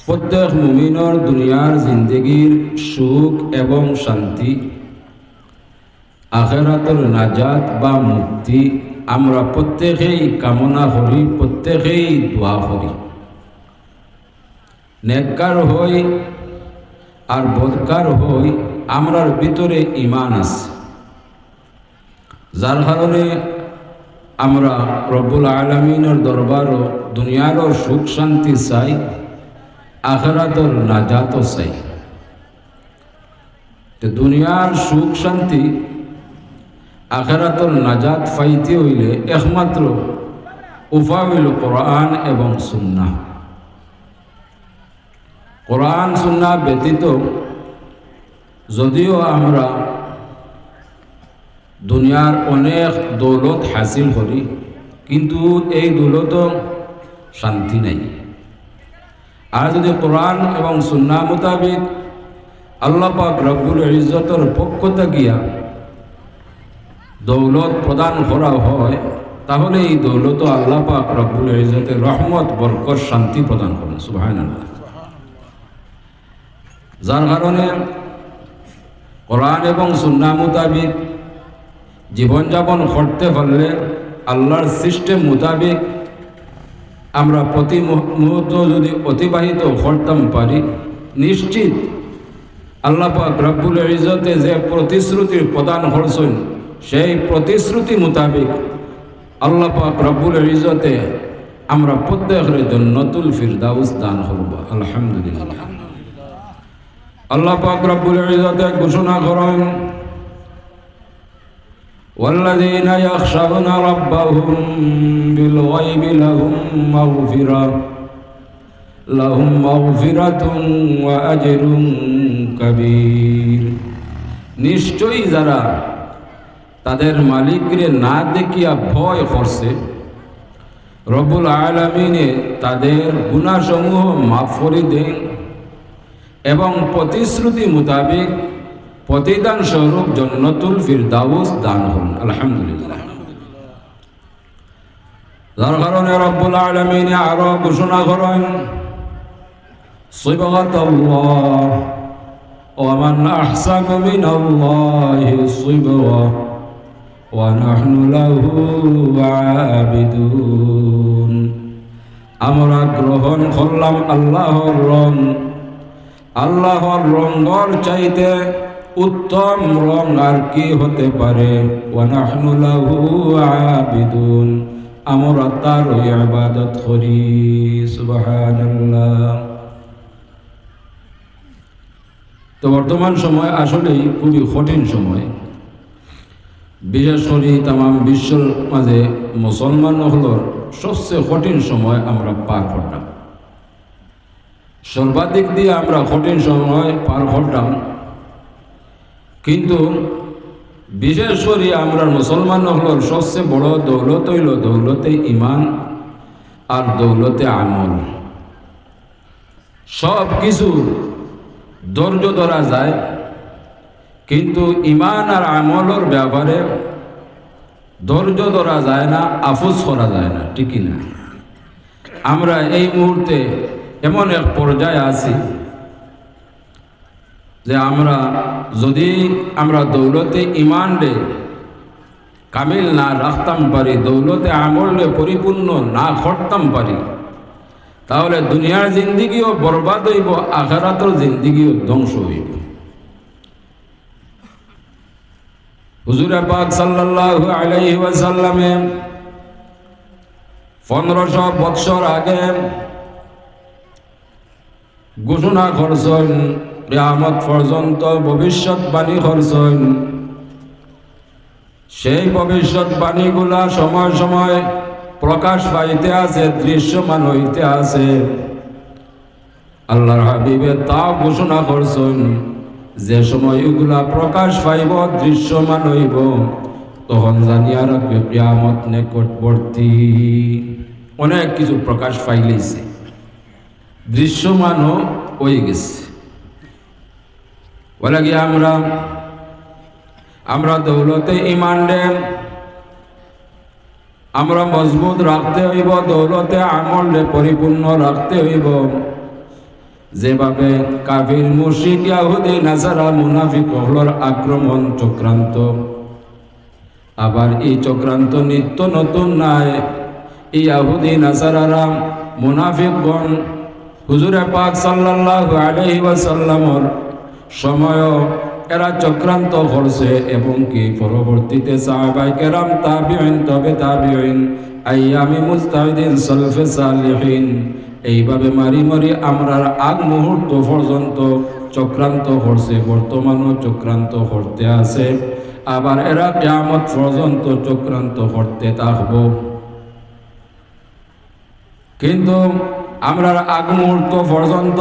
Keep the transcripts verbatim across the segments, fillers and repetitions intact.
প্রত্যেক মুমিনর দুনিয়ার জিন্দেগির সুখ এবং শান্তি, আখেরাতর নাজাত বা মুক্তি আমরা প্রত্যেকেই কামনা করি, প্রত্যেকেই দোয়া করি। নেককার হই আর বদকার হই, আমরার ভিতরে ইমান আছে, যার কারণে আমরা রব্বুল আলামিনর দরবারও দুনিয়ারও সুখ শান্তি চাই, আখেরাতর নাজাতও চাই। তো দুনিয়ার সুখ শান্তি, আখেরাতর নাজাত পাইতে অইলে একমাত্র উপায় অইল কোরআন এবং সুন্নাহ। কোরআন সুন্নাহ ব্যতীত যদিও আমরা দুনিয়ার অনেক দৌলত হাসিল করি, কিন্তু এই দৌলতো শান্তি নাই। আর যদি কোরআন এবং সুন্নাহ মোতাবিক আল্লাহ পাক রব্বুল ইজ্জতর পক্ষ থাকিয়া দৌলত প্রদান করা হয়, তাহলে এই দৌলতো আল্লাহ পাক রব্বুল ইজ্জতের রহমত, বরকত, শান্তি প্রদান করেন। সুবহানাল্লাহ। যার কারণে কোরআন এবং সুন্নাহ মোতাবিক জীবনযাপন করতে পারলে, আল্লাহর সিস্টেম মোতাবিক আমরা প্রতি মুহ-, মুহূর্ত যদি অতিবাহিত করতাম পারি, নিশ্চিত আল্লাহ পাক রব্বুল ইজ্জতে যে প্রতিশ্রুতি প্রদান করছেন, সেই প্রতিশ্রুতি মোতাবিক আল্লাহ পাক রব্বুল ইজ্জতে আমরা প্রত্যেকরে জন্নতুল ফিরদাউস দান করবা। আলহামদুলিল্লাহ। আল্লাহ পাক রব্বুল ইজ্জতে ঘোষণা করেন, والذين يخشون ربهم بالغيب لهم مغفرة، لهم مغفرة وأجر كبير। নিশ্চয়ই যারা তাদের মালিকরে না দেখিয়া ভয় করছে, রব্বুল আলামিনে তাদের গুনাহসমূহ মাফ করে দেন এবং প্রতিশ্রুতি মোতাবেক প্রতিদান স্বরূপ জন্নতুল ফিরদাউস দান করুন। আলহামদুলিল্লাহ। যার কারণে রব্বুল আলামিনে আরো ঘোষণা করেন, صبغة الله، ومن أحسن من الله صبغة، ونحن له عابدون। আমরা গ্রহণ করলাম আল্লাহর রং, আল্লাহর রঙর চাইতে উত্তম রং আর কি হতে পারে? ونحن له عابدون، আমরা তারই ইবাদত করি। সুবহানাল্লাহ। তো বর্তমান সময় আসলেই খুবই কঠিন সময়, বিশেষ করে তামাম বিশ্বর মাঝে মুসলমান অকলর সবচেয়ে কঠিন সময় আমরা পার করলাম। সর্বাদিক দিয়া আমরা কঠিন সময় পার করলাম, কিন্তু বিশেষ করি আমরা মুসলমান অকলর সবচেয়ে বড় দৌলত অইল দৌলতে ইমান আর দৌলতে আমল। সব কিছু ধৈর্য ধরা যায়, কিন্তু ইমান আর আমলর ব্যাপারে ধৈর্য ধরা যায় না, আফুস করা যায় না, ঠিক কি না? আমরা এই মুহূর্তে এমন এক পর্যায়ে আছি যে আমরা যদি আমরা দৌলতে ইমানরে কামিল না রাখতাম পারি, দৌলতে আমলরে পরিপূর্ণ না করতাম পারি, তাহলে দুনিয়ার জিন্দিগিও বরবাদ অইব, আখেরাতর জিন্দিগিও ধ্বংস অইব। হুজুরে পাক সাল্লাল্লাহু আলাইহি ওয়াসাল্লামে পনেরোশো বৎসর আগে ঘোষণা করছেন, কিয়ামত পর্যন্ত ভবিষ্যৎবাণী করছেন। সেই ভবিষ্যৎবাণীগুলা সময় সময় প্রকাশ পাইতে আছে, দৃশ্যমান হইতে আছে। আল্লাহর হাবিবে তাও ঘোষণা করছেন, যে সময় এগুলা প্রকাশ পাইব, দৃশ্যমান হইব, তখন জানিয়া রাখবে কিয়ামত নিকটবর্তী। অনেক কিছু প্রকাশ পাইলেইছে, দৃশ্যমানও হয়ে গেছে। ওলা গিয়া আমরা, আমরা দৌলতে ইমানরে আমরা মজবুত রাখতে হইব, দৌলতে আমলরে পরিপূর্ণ রাখতে হইব। যেভাবে কাফির, মুশরিক, ইয়াহুদি, নাসারা, মুনাফিক অকলর আক্রমণ, চক্রান্ত, আবার এই চক্রান্ত নিত্য নতুন নায়। এই ইয়াহুদি, নাসারারা, মুনাফিকগণ হুজুরে পাক সাল্লাল্লাহু আলাইহি ওয়াসাল্লামর সময়ও এরা চক্রান্ত করছে, এবং কি পরবর্তীতে সাহাবায়ে কেরাম, তাবিঈন, তবে তাবিঈন, আইয়ামে মুজতাহিদিন, সলফে সালিহিন, এইভাবে মারি মারি আমরার আগ মুহূর্ত পর্যন্ত চক্রান্ত করছে, বর্তমানও চক্রান্ত করতে আছে, আবার এরা কিয়ামত পর্যন্ত চক্রান্ত করতে থাকবো। কিন্তু আমরার আগ মুহূর্ত পর্যন্ত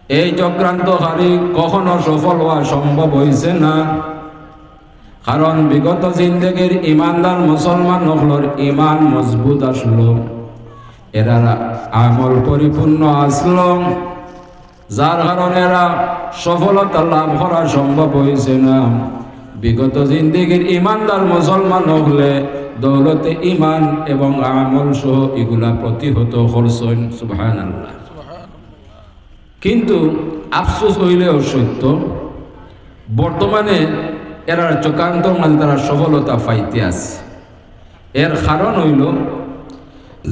এই চক্রান্তকারী কখনো সফল হওয়া সম্ভব হইছে না। কারণ বিগত জিন্দেগির ইমানদার মুসলমান অকলর ইমান মজবুত আসলো, এরার আমল পরিপূর্ণ আসলো, যার কারণে এরা সফলতা লাভ করা সম্ভব হইছে না। বিগত জিন্দেগির ইমানদার মুসলমান অকলে দৌলতে ইমান এবং আমল সহ ইগুলা প্রতিহত করছইন। সুবহানাল্লাহ। কিন্তু আফসোস হইলেও সত্য, বর্তমানে এরার চক্রান্তর মাঝে তারা সফলতা পাইতে আছে। এর কারণ হইল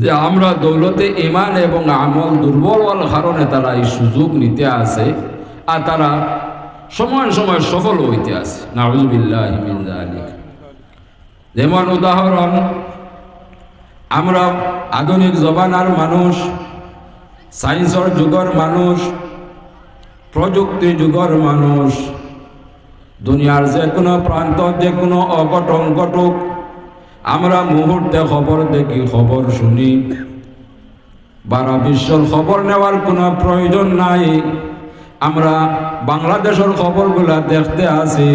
যে আমরা দৌলতে ইমান এবং আমল দুর্বল হওয়ার কারণে তারা এই সুযোগ নিতে আছে, আর তারা সময় সময় সফল হইতে আছে। নাউজুবিল্লাহি মিন যালিক। যেমন উদাহরণ, আমরা আধুনিক জমানার মানুষ, সায়েন্সর যুগর মানুষ, প্রযুক্তি যুগর মানুষ, দুনিয়ার যে কোনো প্রান্ত, যে কোনো অঘটন ঘটুক, আমরা মুহূর্তে খবর দেখি, খবর শুনি। বারা বিশ্বর খবর নেওয়ার কোনো প্রয়োজন নাই। আমরা বাংলাদেশর খবরগুলা দেখতে আছি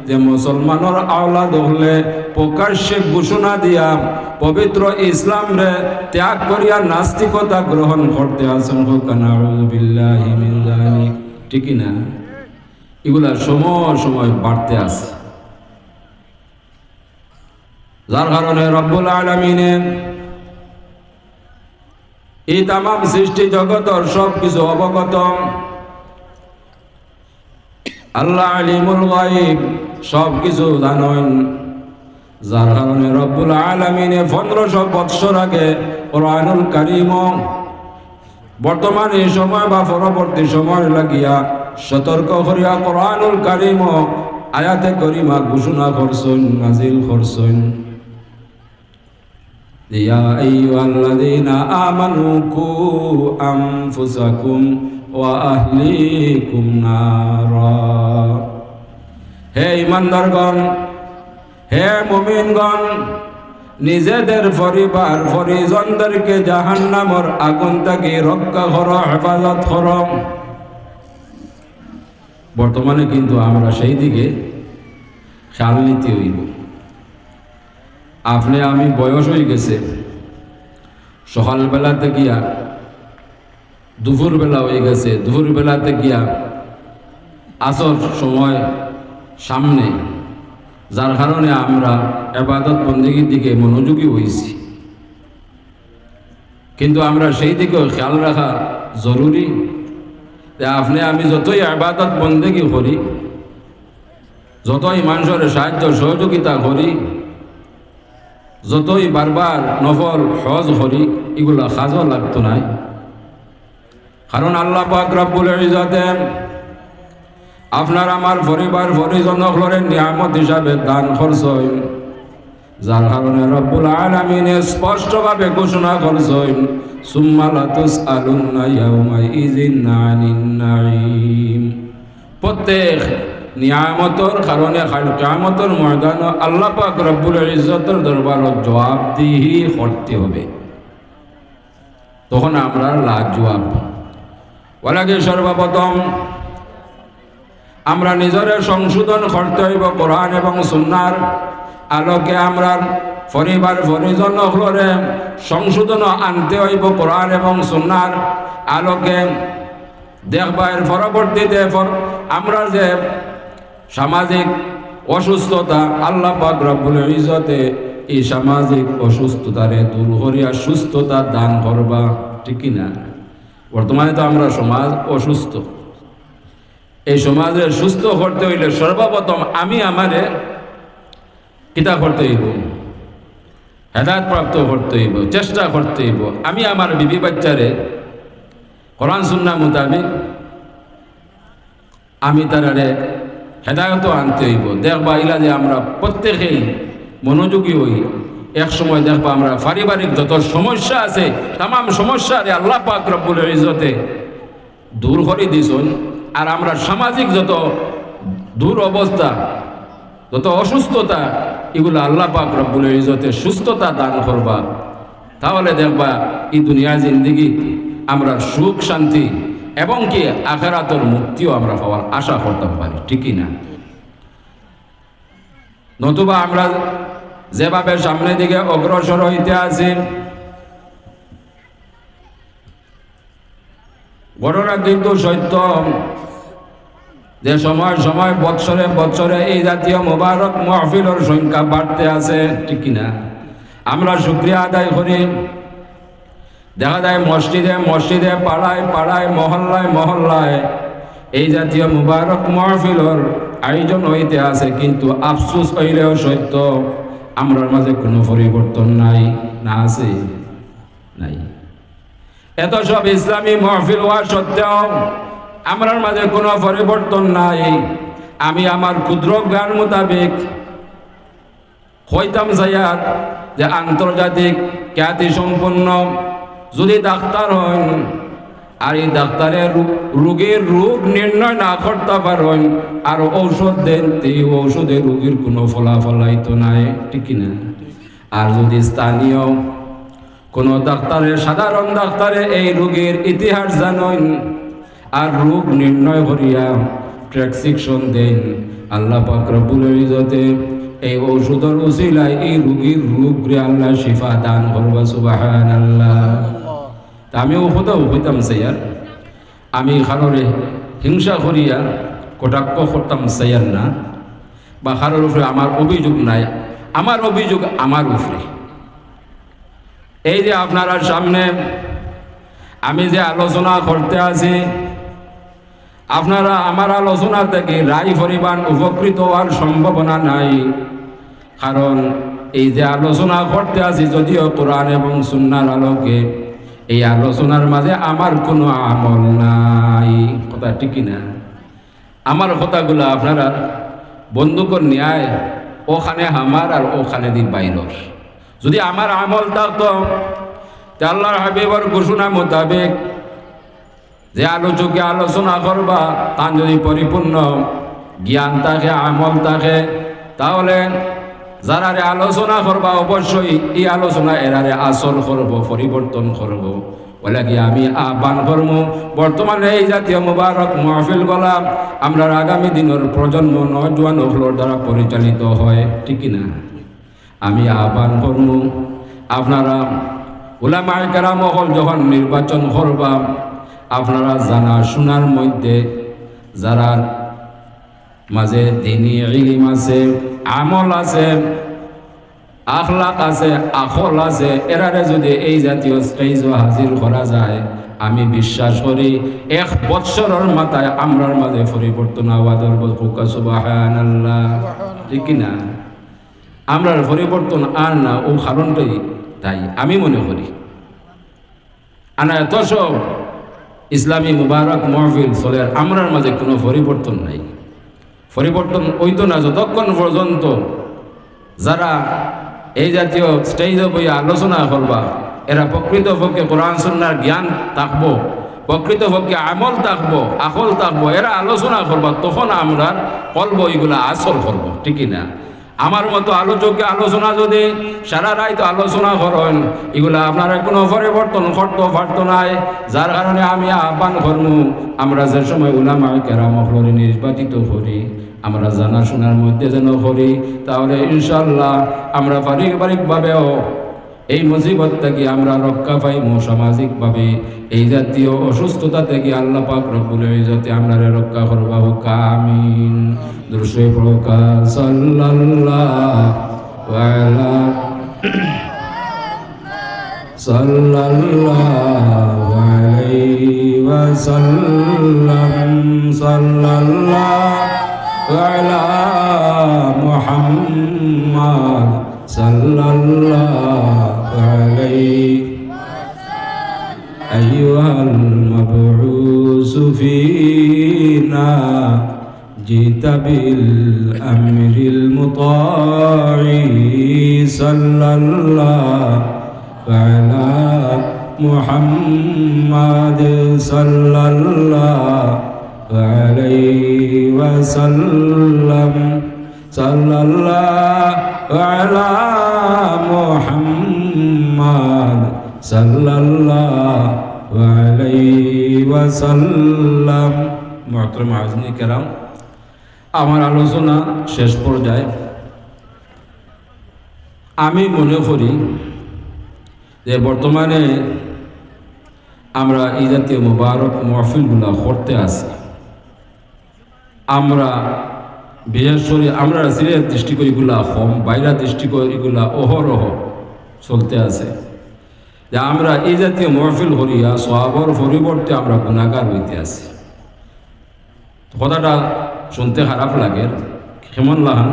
যে মুসলমানর আওলাদ অকলে প্রকাশ্যে ঘোষণা দিয়া পবিত্র ইসলামরে ত্যাগ করিয়া নাস্তিকতা গ্রহণ করতে আছেন। হোক নাউজুবিল্লাহি মিন যালিক। ঠিক কি না? ইগুলা সময় সময় বাড়তে আছে, যার কারণে রব্বুল আলামিনে এই তামাম সৃষ্টি জগতর সব কিছু অবগত। আল্লাহ আলিমুল গায়ব, সব কিছু জানইন, যার কারণে রব্বুল আলামিনে পনেরোশো বৎসর আগে কোরআনুল কারীম বর্তমান এই সময় বা পরবর্তী সময় লাগিয়া সতর্ক করিয়া কোরআনুল কারীম আয়াতে করিমা ঘোষণা করছইন, নাজিল করছইন। ইয়া আইয়ুহাল্লাযীনা আমানু কু আনফুসাকুম ওয়া আহলিকুম নারা। হে ঈমানদারগণ, হে মুমিনগণ, নিজেদের পরিবার পরিজনদেরকে জাহান্নামর আগুন থাকি রক্ষা করো, হেফাজত করো। বর্তমানে কিন্তু আমরা সেই দিকে খেয়াল নিতে হইব। আপনে আমি বয়স হয়ে গেছে, সকালবেলা থাকিয়া দুপুরবেলা হয়ে গেছে, দুপুরবেলা থাকিয়া আসর সময় সামনে, যার কারণে আমরা এবাদত বন্দেগীর দিকে মনোযোগী হইছি। কিন্তু আমরা সেই দিকেও খেয়াল রাখা জরুরি যে আপনে আমি যতই ইবাদত বন্দেগী করি, যতই মানষরে সাহায্য সহযোগিতা করি, যতই বারবার নফল হজ করি, ইগুলা কাজও লাগতো নায়। কারণ আল্লাহ পাক রব্বুল ইজ্জতে আপনার আমার পরিবার পরিজন অকলরে নিয়ামত হিসাবে দান করছইন, যার কারণে রব্বুল আলামিনে স্পষ্টভাবে ঘোষণা করছইন, "সুম্মা লাতুসআলুন্না ইয়াউমাইযিন আনিন নাঈম।" প্রত্যেক নিয়ামতর কারণে কাল কিয়ামতর ময়দানো আল্লাহ পাক রব্বুল ইজ্জতর দরবারো জবাবদিহি করতে হবে। তখন আমরা লাজুয়াব। ওলাকে সর্বপ্রথম আমরা নিজরে সংশোধন করতে হইব কোরআন এবং সুন্নাহর আলোকে। আমরা পরিবার পরিজন অকলরে সংশোধন আনতে হইব কোরআন এবং সুন্নাহর আলোকে। দেখবা, এর পরবর্তীতে পর-, আমরা যে সামাজিক অসুস্থতা, আল্লাহ পাক রব্বুল ইজ্জতে এই সামাজিক অসুস্থতারে দূর করিয়া সুস্থতা দান করবা, ঠিক কি না? বর্তমানে তো আমরা সমাজ অসুস্থ। এই সমাজরে সুস্থ করতে অইলে সর্বপ্রথম আমি আমারে কিতা করতে অইবো? হেদায়েত প্রাপ্ত করতে অইবো, চেষ্টা করতে অইবো। আমি আমার বিবি বাচ্চারে কোরআন সুন্নাহ মোতাবেক আমি তারারে হেদায়েতো আনতে অইবো। দেখবা ইলা যে আমরা প্রত্যেকেই মনোযোগী অই, এক সময় দেখবা আমরা পারিবারিক যত সমস্যা আছে, তামাম সমস্যারে আল্লাহ পাক রব্বুল ইজ্জতে দূর করি দিছইন। আর আমরা সামাজিক যত দুরবস্থা, যত অসুস্থতা, ইগুলা আল্লাহ পাক রব্বুল ইজ্জতে সুস্থতা দান করবা। তাহলে দেখবা ই দুনিয়া জিন্দেগি আমরা সুখ শান্তি এবং কি আখেরাতর মুক্তিও আমরা পাওয়ার আশা করতাম পারি, ঠিক কি না? নতুবা আমরা যেভাবে সামনের দিকে অগ্রসর অইতে আছি, ঘটনা কিন্তু সত্য যে সময় সময়, বৎসরে বৎসরে এই জাতীয় মোবারক মাহফিলর সংখ্যা বাড়তে আছে, ঠিক কি না? আমরা শুকরিয়া আদায় করি। দেখা যায় মসজিদে মসজিদে, পাড়ায় পাড়ায়, মহল্লায় মহল্লায় এই জাতীয় মোবারক মাহফিলর আয়োজন অইতে আছে, কিন্তু আফসোস অইলেও সত্য, আমরার মাঝে কোনো পরিবর্তন নাই। না আছে? নাই। এত সব ইসলামী মাহফিল অওয়া সত্ত্বেও আমরার মাঝে কোনো পরিবর্তন নাই। আমি আমার ক্ষুদ্র জ্ঞান মোতাবেক কইতাম চাইয়ার যে আন্তর্জাতিক খ্যাতিসম্পন্ন যদি ডাক্তার অইন, আর এই ডাক্তারে রু-, রোগীর রোগ নির্ণয় না করতা পারইন, আর ঔষধ দেইন, তে ঔষধে রোগীর কোনো ফলাফল আইতো নায়, ঠিক কি না? আর যদি স্থানীয় কোনো ডাক্তারে, সাধারণ ডাক্তারে এই রোগীর ইতিহাস জানইন আর রোগ নির্ণয় করিয়া প্রেসক্রিপশন দেইন, আল্লাহ পাক রব্বুল ইজ্জতে এই ঔষধর উসিলায় এই রোগীর রোগরে আল্লাহ শিফা দান করবা। সুবহানাল্লাহ। তা আমি ও কথা কইতাম চাইয়ার, আমি কারোরে হিংসা করিয়া কটাক্ষ করতাম চাইয়ার না, বা কারোর উপরে আমার অভিযোগ নাই, আমার অভিযোগ আমার উপরে। এই যে আপনারার সামনে আমি যে আলোচনা করতে আছি, আপনারা আমার আলোচনা থেকে রায় পরিমাণ উপকৃত অওয়ার সম্ভাবনা নাই, কারণ এই যে আলোচনা করতে আছি, যদিও কোরআন এবং সুন্নাহর আলোকে, এই আলোচনার মাঝে আমার কোনো আমল নাই। কথা ঠিক কি না? আমার কথাগুলা আপনারা বন্দুকর ন্যায় অখানে আমার আর অখানেদি বাইরর। যদি আমার আমল থাকতো, তে আল্লাহর হাবিবর ঘোষণা মোতাবেক যে আলোচকে আলোচনা করবা, তান যদি পরিপূর্ণ জ্ঞান থাকে, আমল থাকে, তাহলে যারারে আলোচনা করবা, অবশ্যই এই আলোচনা এরারে আসল করবো, পরিবর্তন করবো। অইলাগি আমি আহ্বান করমু, বর্তমানে এই জাতীয় মুবারক মাহফিলগুলা আমরার আগামী দিনর প্রজন্ম নওজোয়ান অকলর দ্বারা পরিচালিত হয়, ঠিক কি না? আমি আহ্বান করমু, আপনারা উলামায়ে কেরাম অকল যখন নির্বাচন করবা, আপনারা জানা শুনার মধ্যে যারার মাঝে দ্বীনি ইলিম আছে, আমল আছে, আখলাক আছে, আকল আছে, এরারে যদি এই জাতীয় স্টেজও হাজির করা যায়, আমি বিশ্বাস করি এক বৎসরর মাথায় আমরার মাঝে পরিবর্তন আওয়া ধরবো। কউক্কা সুবহানাল্লাহ, ঠিক কি না? আমরার পরিবর্তন আর না, অউ কারণটাই তাই আমি মনে করি। আনা এত সব ইসলামী মুবারক মাহফিল চলের, আমরার মাঝে কোনো পরিবর্তন নাই। পরিবর্তন অইতো না যতক্ষণ পর্যন্ত যারা এই জাতীয় স্টেজে বইয়া আলোচনা করবা, এরা প্রকৃতপক্ষে কোরআন সুন্নাহর জ্ঞান থাকবো, প্রকৃতপক্ষে আমল থাকবো, আকল থাকবো, এরা আলোচনা করবা, তখন আমরার কলব ইগুলা আসল করবো, ঠিক কি না? আমার মতো আলোচকে আলোচনা যদি সারা রাইত আলোচনা করইন, ইগুলা আপনারে কোনো পরিবর্তন করতো পারতো নায়। যার কারণে আমি আহ্বান করমু, আমরা যে সময় উলামায়ে কেরাম অকলরে নির্বাচিত করি, আমরা জানা শুনার মধ্যে যেন করি, তাহলে ইনশাআল্লাহ আমরা পারিবারিকভাবেও এই মুসিবত থাকি আমরা রক্ষা পাইমু, সামাজিকভাবে এই জাতীয় অসুস্থতা থাকি আল্লাহ পাক রব্বুল ইজ্জতে আমরারে রক্ষা করবা। কউক্কা আমিন। দুরূদ শরীফ পড়উক্কা। সাল্লাল্লাহু আলা صلى الله عليه وسلم، صلى الله على محمد، صلى الله عليه، أيها المبعوث فينا، جئت بالأمر المطاع، صلى الله على محمد، صلى الله عليه وسلم، صلى الله على محمد، صلى الله عليه وسلم। محترم حاضرین کرام، আমার আলোচনা শেষ পর্যায়ে। আমি মনে করি যে বর্তমানে আমরা এই জাতীয় মোবারক মহফিলগুলা করতে আছি, আমরা বিশেষ করি আমরা সিলেট ডিস্ট্রিক্টে ইগুলা কম, বাইরা ডিস্ট্রিক্টে ইগুলা অহরহ চলতে আছে, যে আমরা এই জাতীয় মহফিল করিয়া সওয়াবর পরিবর্তে আমরা গুনাহগার হইতে আছি। কথাটা শুনতে খারাপ লাগে, কেমন লাহান?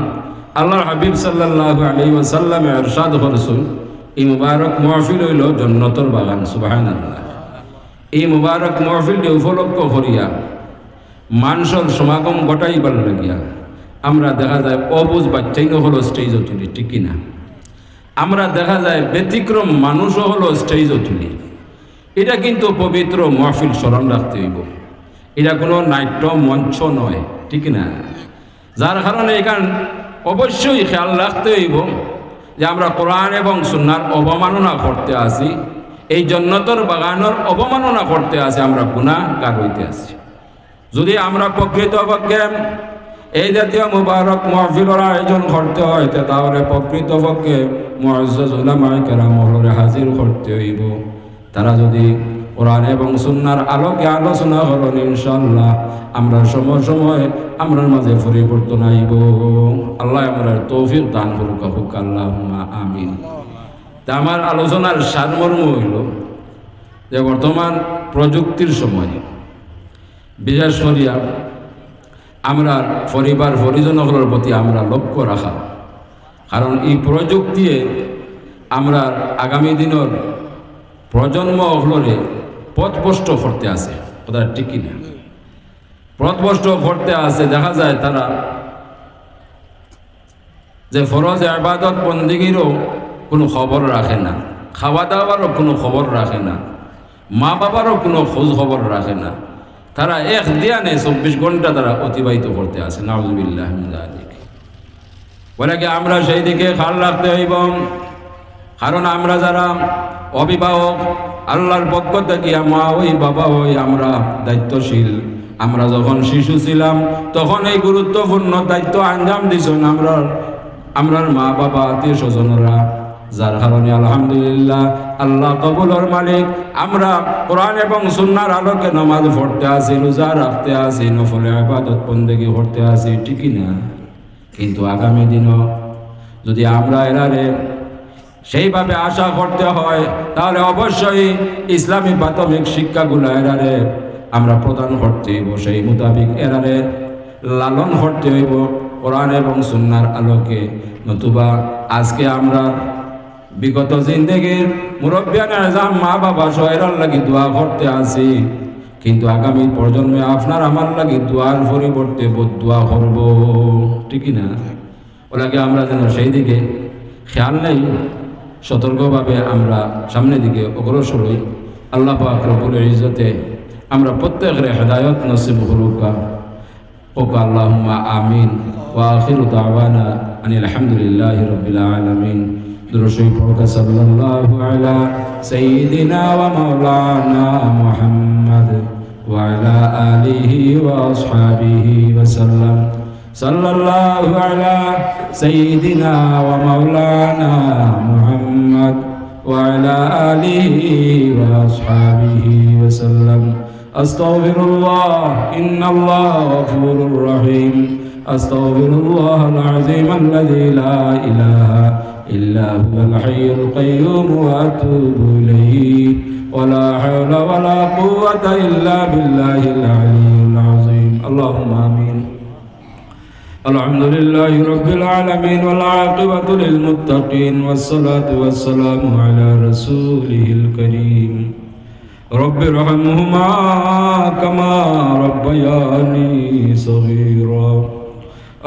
আল্লাহর হাবিব সাল্লাল্লাহু আলাইহি ওয়াসাল্লামে ইরশাদ করছইন, "এই মুবারক মহফিল অইলো জন্নতর বাগান।" সুবহানাল্লাহ। এই মুবারক মহফিলরে উপলক্ষ করিয়া মানষর সমাগম ঘটাইবার লাগিয়া আমরা দেখা যায় অবুঝ বাচ্চাইন অকল স্টেজো তুলি, ঠিক কি না? আমরা দেখা যায় ব্যতিক্রম মানুষ অকল স্টেজো তুলি। এটা কিন্তু পবিত্র মহফিল স্মরণ রাখতে অইবো। এটা কোনো নাট্য মঞ্চ নয়, ঠিক না? যার কারণে এখান অবশ্যই খেয়াল রাখতে অইবো যে আমরা কোরআন এবং সুন্নাহর অবমাননা করতে আছি, এই জন্নতর বাগানর অবমাননা করতে আছি, আমরা গুনাহগার হইতে আছি। যদি আমরা প্রকৃতপক্ষে এই জাতীয় মুবারক মহফিলর আয়োজন করতে হয়, তে তাহলে প্রকৃতপক্ষে মুআজ্জাজ উলামায়ে কেরাম অকলরে হাজির করতে অইবো। তারা যদি কোরআন এবং সুন্নাহর আলোকে আলোচনা করইন, ইনশাআল্লাহ আমরা সময় সময় আমরার মাঝে পরিবর্তন আইবো। আল্লাহ আমরারে তৌফিক দান করুক, হোক আল্লাহুম্মা আমিন। তে আমার আলোচনার সারমর্ম অইলো যে বর্তমান প্রযুক্তির সময় বিশেষ করিয়া আমরার পরিবার পরিজন অকলর প্রতি আমরা লক্ষ্য রাখা, কারণ এই প্রযুক্তিয়ে আমরার আগামী দিনর প্রজন্ম অকলরে পথভ্রষ্ট করতে আছে। কথা ঠিক কি না? পথভ্রষ্ট করতে আছে। দেখা যায় তারা যে ফরজ ইবাদত বন্দেগীরও কোনো খবর রাখে না, খাওয়া দাওয়ারও কোনো খবর রাখে না, মা বাবারও কোনো খোঁজ খবর রাখে না। তারা এক ধ্যানে চব্বিশ ঘন্টা তারা অতিবাহিত করতে আছে। নাউজুবিল্লাহ মিন যালিক। বলে কি আমরা সেই দিকে খেয়াল রাখতে অইবো, কারণ আমরা যারা অভিভাবক, আল্লাহর পক্ষ থাকি মা অই বাবা অই আমরা দায়িত্বশীল। আমরা যখন শিশু ছিলাম তখন এই গুরুত্বপূর্ণ দায়িত্ব আঞ্জাম দিছইন আমরার, আমরার মা বাবা, আত্মীয় স্বজনরা, যার কারণে আলহামদুলিল্লাহ আল্লাহ কবুলর মালিক। আমরা কোরআন এবং সুন্নাহর আলোকে নামাজ পড়তে আছি, রোজা রাখতে আছি, নফল ইবাদত বন্দেগী করতে আছি, ঠিক কি না? কিন্তু আগামী দিনও যদি আমরা এরারে সেইভাবে আশা করতে হয়, তাহলে অবশ্যই ইসলামী প্রাথমিক শিক্ষাগুলা এরারে আমরা প্রদান করতে অইবো, সেই মোতাবেক এরারে লালন করতে অইবো কোরআন এবং সুন্নাহর আলোকে। নতুবা আজকে আমরা বিগত জিন্দেগির মুরব্বিয়ানে আজম, মা বাবা সহ এরার লাগি দোয়া করতে আছি, কিন্তু আগামী প্রজন্মে আপনার আমার লাগি দোয়ার পরিবর্তে বদদোয়া করবো, ঠিক কি না? অউ লাগি আমরা যেন সেই দিকে খেয়াল নেই, সতর্কভাবে আমরা সামনের দিকে অগ্রসর হই। আল্লাহ পাক রব্বুল ইজ্জতে আমরা প্রত্যেকরে হেদায়ত নসিব করুক। হোক আল্লাহুম্মা আমিন। ওয়া আখিরু দাওয়ানা আনিল হামদুলিল্লাহি রাব্বিল আলামিন। দুরূদ শরীফ পড়ুক, সাল্লাল্লাহু আলা সাইয়্যিদিনা ওয়া মাওলানা মুহাম্মদ ওয়া আলা আলিহি ওয়া আসহাবিহি ওয়া সাল্লাম। সাল্লাল্লাহু আলা সাইয়্যিদিনা ওয়া মাওলানা মুহাম্মদ ওয়া আলা আলিহি ওয়া আসহাবিহি ওয়া সাল্লাম। أستغفر الله، إن الله غفور رحيم. أستغفر الله العظيم الذي لا إله إلا هو الحي القيوم وأتوب إليه. ولا حول ولا قوة إلا بالله العلي العظيم. اللهم آمين. الحمد لله رب العالمين، والعاقبة للمتقين، والصلاة والسلام على رسوله الكريم. رب ارحمهما كما ربياني صغيرا.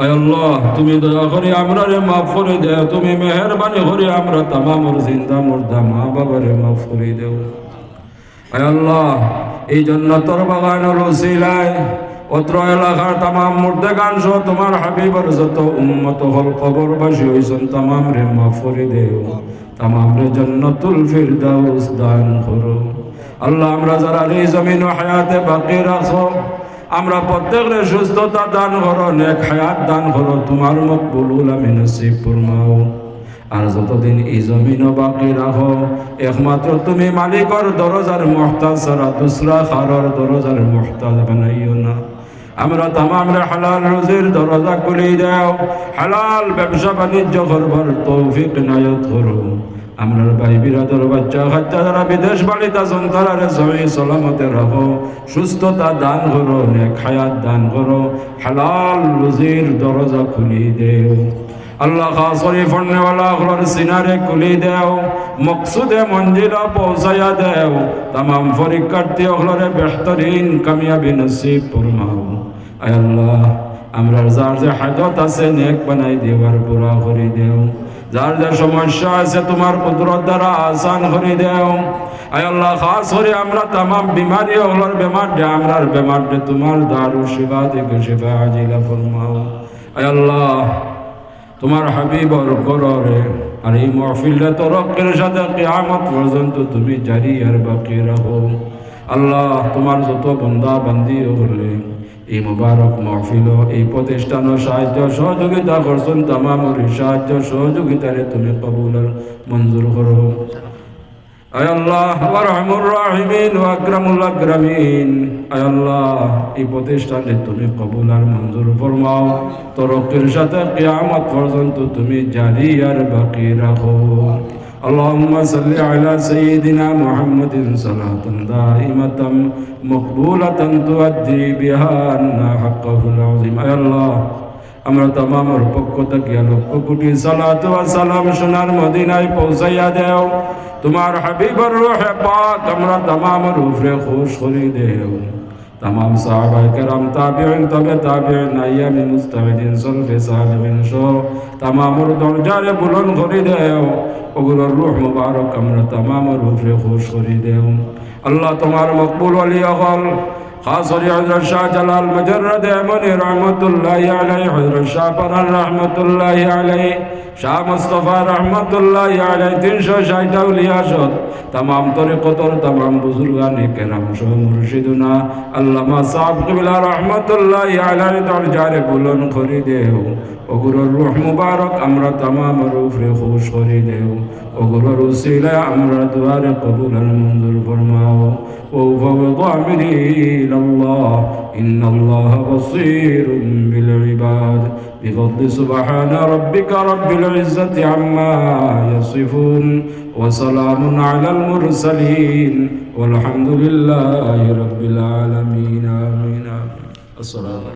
আয় আল্লাহ, তুমি দয়া করি আমরারে মাফ করি দেও, তুমি মেহেরবানি করি আমরা তামামর জিন্দা মুর্দা মা বাবারে মাফ করি দেও। আয় আল্লাহ, এই জন্নতর বাগানর উসিলায় অত্র এলাকার তামাম মুর্দেগান সহ তোমার হাবিবর যত উম্মত অকল কবরবাসী অইছইন, তামামরে মাফ করি দেও, তামামরে জান্নাতুল ফিরদাউস দান করো। আল্লাহ, আমরা যারারে এই জমিনো হায়াতে বাকি রাখো, আমরা প্রত্যেকরে সুস্থতা দান করো, নেক হায়াত দান করো, তোমার মকবুল আমল নসিব ফরমাও। আর যতদিন এই জমিনো বাকি রাখো, একমাত্র তুমি মালিকর দরজার মুহতাজ ছাড়া দুসরা কারোর দরজার মুহতাজ বানাইও না। আমরা তামামরে হালাল রুজির দরজা খুলি দেও, হালাল ব্যবসা বাণিজ্য করবার তৌফিক এনায়েত করো। আমরার ভাই বিরাদর বাচ্চা কাচ্চা যারা বিদেশ বাড়িত আছইন, তারারে সহি সালামতে রাখো, সুস্থতা দান করো, নেক হায়াত দান করো, হালাল রুজির দরজা খুলি দেও। আল্লাহ, খাস করি পড়নেওয়ালা অকলর সিনারে খুলি দেও, মকসুদে মঞ্জিলো পৌঁছাইয়া দেও, তামাম পরীক্ষার্থী অকলরে বেহতরিন কামিয়াবি নসিব ফরমাও। আয় আল্লাহ, আমরার যার যে হাজত আছে নেক বানাই দেও আর পুরা করি দেও, যার যে সমস্যা আছে তোমার কুদরত দ্বারা আসান করি দেও। আয় আল্লাহ, খাস করি আমরা তামাম বিমারি অকলর বেমাররে, আমরার বেমাররে তোমার দারু শিফা থেকে শিফা আজিলা ফরমাও। আয় আল্লাহ, তোমার হাবিবর কবরে আর এই মাহফিলরে তরক্কির সাথে কিয়ামত পর্যন্ত তুমি জারি আর বাকি রাখো। আল্লাহ, তোমার যত বান্দা বান্দি অকলে এই মুবারক মাহফিলো, এই প্রতিষ্ঠানো সাহায্য সহযোগিতা করছইন, তামামর এই সাহায্য সহযোগিতারে তুমি কবুল আর মঞ্জুর করো। আয় আল্লাহ, আরহামুর রাহিমিন ওয়া আকরামুল আকরামিন, আয় আল্লাহ, এই প্রতিষ্ঠানরে তুমি কবুল আর মঞ্জুর ফরমাও, তরক্কির সাথে কিয়ামত পর্যন্ত তুমি জারি আর বাকি রাখো। اللهم صل على سيدنا محمد صلاة دائمة مقبولة تؤدي بها عنا حقه العظيم. আয় আল্লাহ, আমরা তামামর পক্ষ থাকিয়া লক্ষ কোটি সালাত ওয়া সালাম সোনার মদিনায় পৌঁছাইয়া দেও। তোমার হাবিবর রূহে পাক আমরা তামামর উপরে খুশ করি দেও। তামাম সাহাবায়ে কেরাম, তাবিঈন, তবে তাবিঈন, আইম্মায়ে মুজতাহিদিন, সলফে সালেহিন সহ তামামর দরজারে বুলন্দ করি দেও। অগুলোর রূহ মুবারক আমরা তামামর উপরে খুশ করি দেও। আল্লাহ, তোমার মকবুল ওলি অকল, খাস করি হযরত শাহজালাল মুজাররদে ইয়ামনি রহমতুল্লাহি আলাইহি, হযরত শাহ পরান রহমতুল্লাহি আলাইহি, শাহ মুস্তফা রহমতুল্লাহি আলাইহি, তিনশো ষাইট আউলিয়া সহ তামাম তরিকতর তামাম বুজুর্গানে কেরাম সহ মুর্শিদুনা আল্লামা সাহেব কিবলা রহমতুল্লাহি আলাইহির দরজারে বুলন্দ করি দেও। অগুলোর রূহ মুবারক আমরা তামামর উপরে খুশ করি দেও। অগুলোর উসিলায় আমরা দোয়ারে কবুল আর মঞ্জুর ফরমাও। وأفوض أمري إلى الله، إن الله بصير بالعباد. بفضل سبحان ربك رب العزة عما يصفون، وسلام على المرسلين، والحمد لله رب العالمين. آمين، آمين. السلام عليكم.